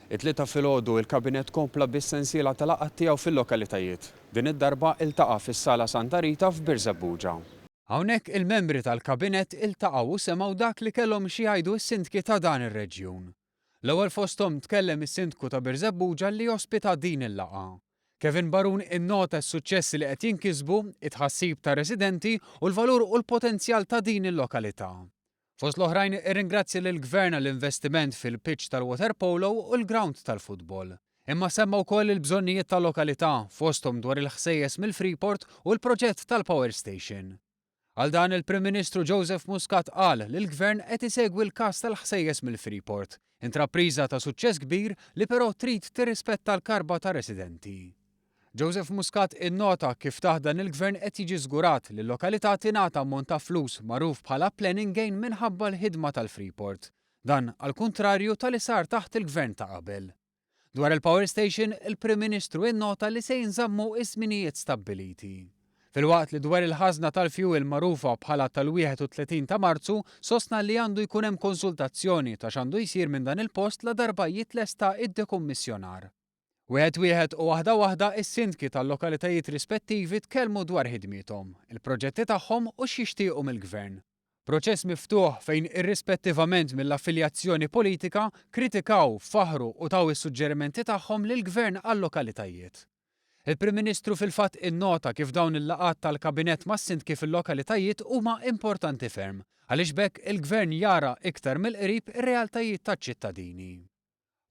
It-Tlieta filgħodu il-Kabinett kompla bis-sensiela ta' laqgħat tiegħu fil-lokalitajiet. Din id-darba iltaqa' fis-Sala Santa Rita f'Birżebbuġa. Hawnhekk il-membri tal-Kabinett iltaqgħu u semgħu dak li kellhom xi jgħidu s-sindki ta' dan ir-reġjun. L-ewwel fosthom tkellem is-Sindku ta' Birżebbuġa li ospita din il-laqgħa. Kevin Barun innota s-suċċessi li qed jinkisbu, it-tħassib tar-residenti u l-valur u l-potenzjal ta' din il-lokalità. Fost l-oħrajn irringrazzja lill-Gvern għall-investiment fil-pitch tal-waterpolo u l-grawnd tal-futbol. Imma semma wkoll il-bżonnijiet tal-lokalità, fosthom dwar il-ħsejjes mill-Freeport u l-proġett tal-power station. Għal dan il-Prim Ministru Joseph Muscat qal li l-Gvern qed isegwi l-każ tal-ħsejjes mill-Freeport, intrapriża ta' suċċess kbir li però trid tirrispetta l-karba tar-residenti. Joseph Muscat innota kif taħt dan il-Gvern qed jiġi żgurat li l-lokalità tingħata ammont ta' flus magħruf bħala planning gain minħabba l-ħidma tal-Freeport. Dan għall-kuntrarju ta' li sar taħt il-Gvern ta' qabel. Dwar il-power station, il-Prim Ministru innota li se jinżammu ż-żminijiet stabbiliti. Filwaqt li dwar il-ħażna tal-fjuwil magħrufa bħala tal-31 ta' Marzu, sostna li għandu jkun hemm konsultazzjoni ta' x'għandu jsir minn dan il-post ladarba jitlesta d-dekummissjonar. Wieħed wieħed u waħda waħda is-sindki tal-lokalitajiet rispettivi tkellmu dwar ħidmiethom, il-proġetti tagħhom u x'jixtiequ mill-Gvern. Proċess miftuħ fejn irrispettivament mill-affiljazzjoni politika, kritikaw, faħħru u taw is-suġġerimenti tagħhom lill-Gvern għal-lokalitajiet. Il-Prim Ministru fil-fatt innota kif dawn il-laqgħat tal-Kabinett mas-sindki fil-lokalitajiet huma importanti ferm, għaliex b'hekk il-Gvern jara iktar mill-qrib ir-realtajiet taċ-ċittadini.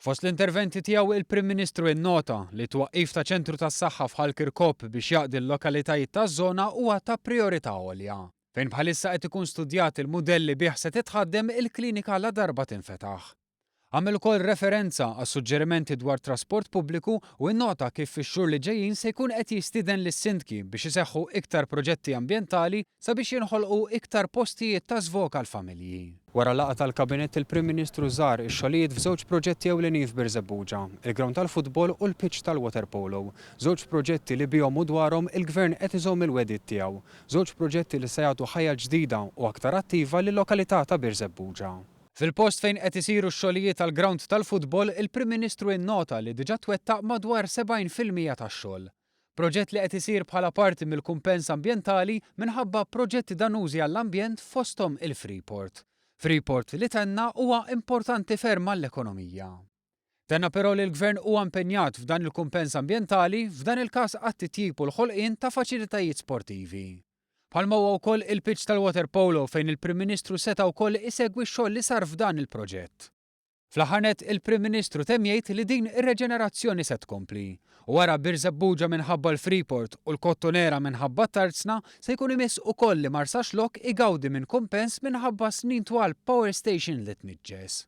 Fost l-interventi tiegħu il-Prim Ministru innota li t-twaqqif ta' ċentru tas-saħħa f'Ħal Kirkop biex jaqdi l-lokalitajiet taż-żona huwa ta' prijorità għolja, fejn bħalissa qed ikun studjat il-mudell li bih se titħaddem il-klinika ladarba tinfetaħ. Għamel ukoll referenza għas-suġġerimenti dwar trasport pubbliku u innota kif fix-xhur li ġejjin se jkun qed jistieden lis-sindki biex iseħħu iktar proġetti ambjentali sabiex jinħolqu iktar postijiet ta' żvog għall-familji. Wara l-laqgħa tal-Kabinett il-Prim Ministru żar ix-xogħlijiet f'żewġ proġetti ewlenin f'Birżebbuġa, il-grawnd tal-futbol u l-pitch tal-waterpolo. Żewġ proġetti li bihom u dwarhom il-Gvern qed iżomm il-wegħdiet tiegħu. Żewġ proġetti li se jagħtu ħajja ġdida u aktar attiva lil-lokalità ta' Birżebbuġa. Fil-post fejn qed isiru x-xogħlijiet għall-grawnd tal-futbol, il-Prim Ministru innota li diġà twettaq madwar 70% tax-xogħol. Proġett li qed isir bħala parti mill-kumpens ambjentali minħabba proġetti dannużi għall-ambjent fosthom il-Freeport. Freeport li tenna huwa importanti ferm għall-ekonomija. Tenna però li l-Gvern huwa impenjat f'dan il-kumpens ambjentali, f'dan il-każ għat-titjib u l-ħolqien ta' faċilitajiet sportivi. Bħalma huwa wkoll il-pitch tal-waterpolo fejn il-Prim Ministru seta' wkoll isegwi x-xogħol li sar f'dan il-proġett. Fl-aħħar nett, il-Prim Ministru temm jgħid li din ir-reġenerazzjoni se tkompli. U wara Birżebbuġa minħabba l-Freeport u l-Kottonera minħabba t-Tarzna, se jkun imiss ukoll li Marsaxlokk igawdi minn kumpens minħabba snin twal b'power station li tniġġes.